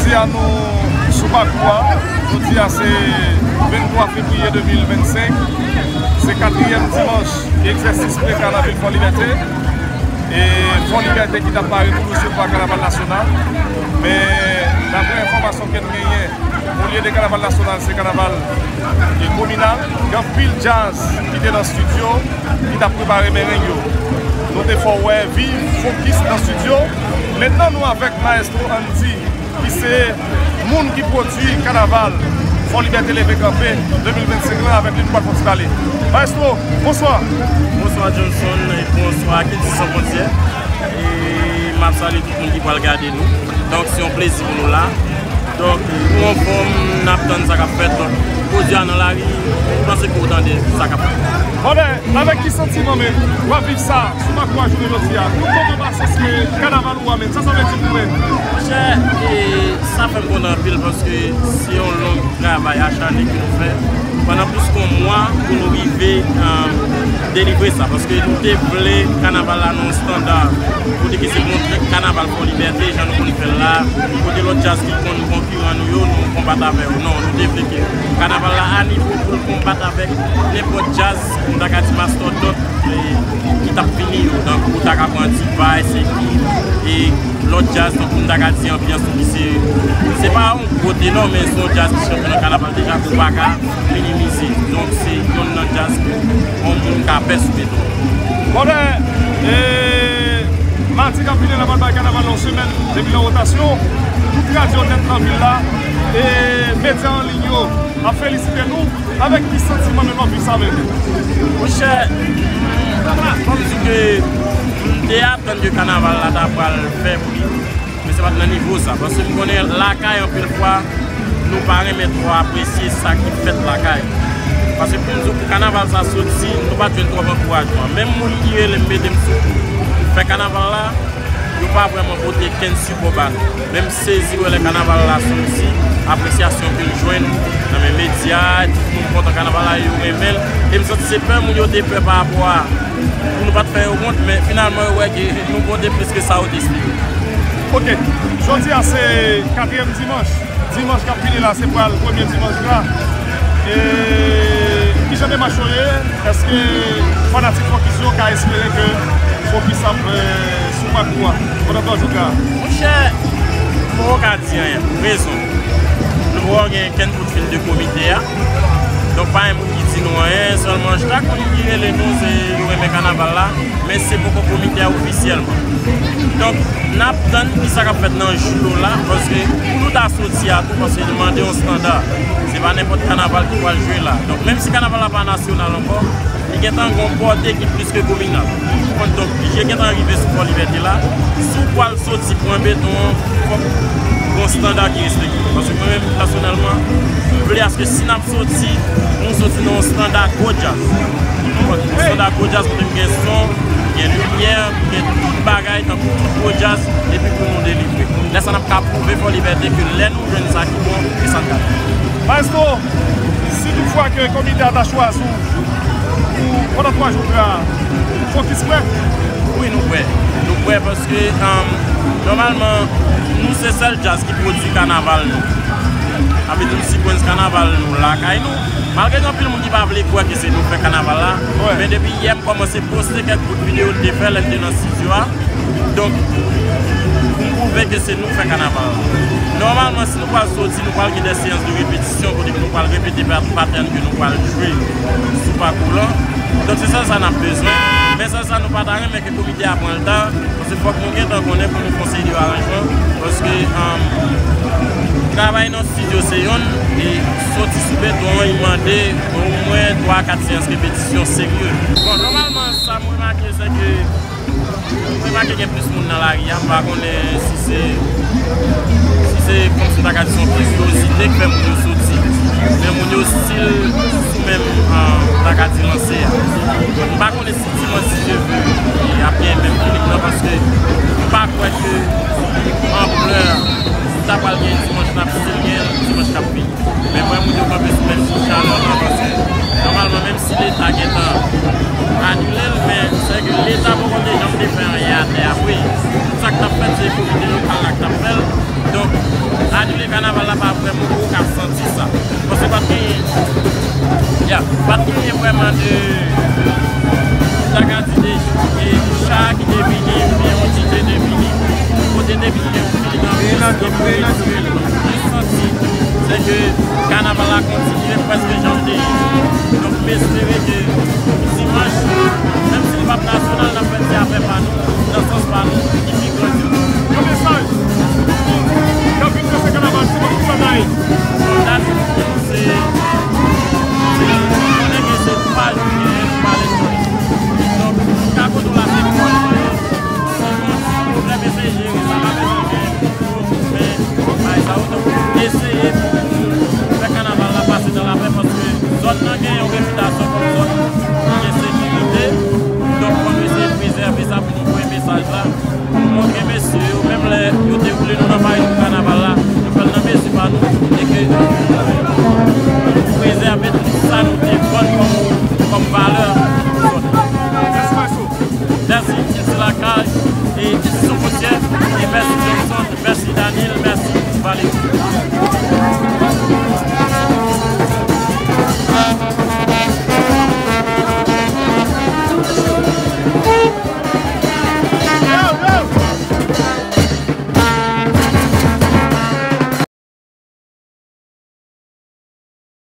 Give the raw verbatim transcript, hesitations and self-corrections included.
Jodi a nou sou pakou a. Jodi a se venntwa fevriye de mil vennsenk. Se katriyèm dimanch egzèsis pre-kanal Fò Libète. E Fò Libète ki t ap pare pou resevwa kanaval nasyonal. Men, daprè enfòmasyon ke n genyen, olye de kanaval nasyonal, se kanaval e kominal. Gen anpil djaz ki te nan estidyo, ki t ap prepare mereng yo. Nou te fè w wè Viv Fokis nan estidyo. Mentnan, nou avèk Maestro Andy, ki se moun ki pwodui kanaval Fò Libète Leve Kanpe de mil vennsenk lan, avèk li nou pral fè yon ti pale. Maestro, bonswa. Bonswa Johnson, e bonswa Kilti San Fwontyè. E m ap salye tout moun ki pral gade nou. Donk, se yon plezi pou nou la. Donk, nou anfòm, n ap tann sa k ap fèt. Donk, jodi a nan lari, m panse ke w tande sa k ap fèt. Monchè, avèk ki santiman menm w ap viv sa sou pakou a jounen jodi a? Tout moman pase se kanaval ou a menm, sa sa vle di pou mwen? Monchè, e, sa fè m kontan anpil paske se yon long travay achannen ke nou fè pandan plis ke yon mwa pou nou rive, e, delivre sa. Paske nou te vle kanaval la nan yon estanda kote ke se montre kanaval Fò Libète, jan nou konn fè l la, kote lòt djaz ki konn konkiran nou yo, nou konbat avè yo. Non, nou te vle ke kanaval la a nivo pou l konbat avèk nenpòt djaz, m ta ka di mastodont, e, ki t ap vini yo. Tankou w ta ka pran Diva, S A P, e lòt djaz, tankou m ta ka di Anbyans tou ki se, se pa yon gwo tenò, men se yon djaz ki chanpyon nan kanaval deja, ke w pa ka minimize. Donk, se yonn nan djaz ke yon moun ka fè sou beton. Bon, ben, e, madi k ap vini la, n a pral bay kanaval la yon semèn depi l an wotasyon. Tout radyo nèt nan vil la, e medya an liy yo ap felisite nou. Avèk ki santiman menm w ap viv sa menm? Monchè, fò m di ke m te atann ke kanaval la ta pral fè bri, men se pa t nan nivo sa. Paske m konnen lakay, anpil fwa, nou pa renmen twò apresye sa ki fèt lakay. Paske pou m di w, pou kanaval sa soti, nou pa t jwenn twòp ankourajman. Menm moun ki rele m, mete m sou kou pou fè kanaval la, yo pa vrèman pote kenn sipò ba nou. Men m sezi wè lè kanaval la soti, apresyasyon ke l jwenn nan men medya, tout moun kontan kanaval la, yo renmen l. E m santi se pè moun yo te pè pa rapò a, pou nou pa t fè yo wont, men finalman yo wè ke nou pote plis ke sa yo te espere. Ok, jodi a se katriyèm dimanch. Dimanch k ap vini la, se pral premye dimanch la. E kijan demach yo ye? Èske fanatik Fokis yo ka espere ke Fokis ap, e, sou pakou a pandan twa jou la? Monchè, m poko ka di anyen pou rezon. Nou poko gen kenn kout fil de komite a. Donk, pa gen moun ki di nou anyen, sèlman chak moun ki rele nou, se yo renmen kanaval la. Men se poko komite a ofisyèlman. Donk, n ap tann kisa k ap fèt nan jou yo la, paske pou nou ta soti a tou, paske l mande yon estanda. Se pa nenpòt kanaval ki pral jwe la. Donk, menm si kanaval la pa nasyonal ankò, li gentan gen yon pòte ki plis ke kominal. Donk, je gentan rive sou Fò Libète la. Si w pral soti pran beton an, fòk gon estanda ki respekte. Paske mwen menm, pèsonèlman, m vle aske si n ap soti, nou soti nan yon estanda gwo djaz. Yon estanda gwo djaz kote m gen son, gen limyè, gen tout bagay, tankou tout gwo djaz, epi pou nou delivre. Lè sa n ap ka pwouve Fò Libète ke lè nou jwenn sa ki bon, e sa n ka fè. Maestro, si toutfwa ke komite a ta chwazi w pou pandan twa jou la, Fokis prè? Wi, nou prè. Nou prè paske, um, nòmalman, nou se sèl djaz ki pwodui kanaval nou. Sa vle di nou sikwens kanaval nou lakay nou. Malgre gen anpil moun ki pa vle kwè ke se nou fè kanaval la, men depi yè m kòmanse poste kèk bout videyo n te fè lè n te nan estidyo a. Donk, pou m pwouve ke se nou k fè kanaval la. Nòmalman, si nou pral soti, nou pral gen de seyans de repetisyon kote ke nou pral repete pa-, patèn ke nou pral jwe sou pakou lan. Donk, se sèl sa n ap bezwen. Men sèl sa nou pa ta renmen ke komite a pran l ta, paske fòk nou gentan konnen pou nou fè yon seri de aranjman, paske, um, travay nan estidyo se yonn, e soti sou beton an, li mande omwen twa, kat seyans repetisyon serye. Bon, nòmalman, sa m remake, se ke m remake gen plis moun nan lari a, m pa konnen si se, si se kòmsi m ta ka di se yon kiryozite k fè moun yo soti. Men moun yo still sou menm, ah, m ta ka di lanse a. M pa konnen si dimanch, si Dye vle, y ap gen menm filing nan, paske m pa kwè ke anplè sa pral gen dimanch, n ap still gen dimanch k ap vini. Men m wè moun yo kanpe sou menm chalè lan, paske nòmalman, menm si Leta gentan anile l, men se ke Leta poko te janm te fè anyen atè a vre. Sa k t ap fèt, se komite lokal la k t ap fè l. Donk, anile Vrèman de, m ta ka di de, de cha ki te vini, oubyen yon D J te vini, kote te vini yon fil nan plis de pwofesyonèl. Mwen santi, se ke kanaval la kontinye prèske jan l te ye. Donk, m espere ke dimanch, menm si l p ap nasyonal, n ap fè ti afè pa nou, nan sans pa nou.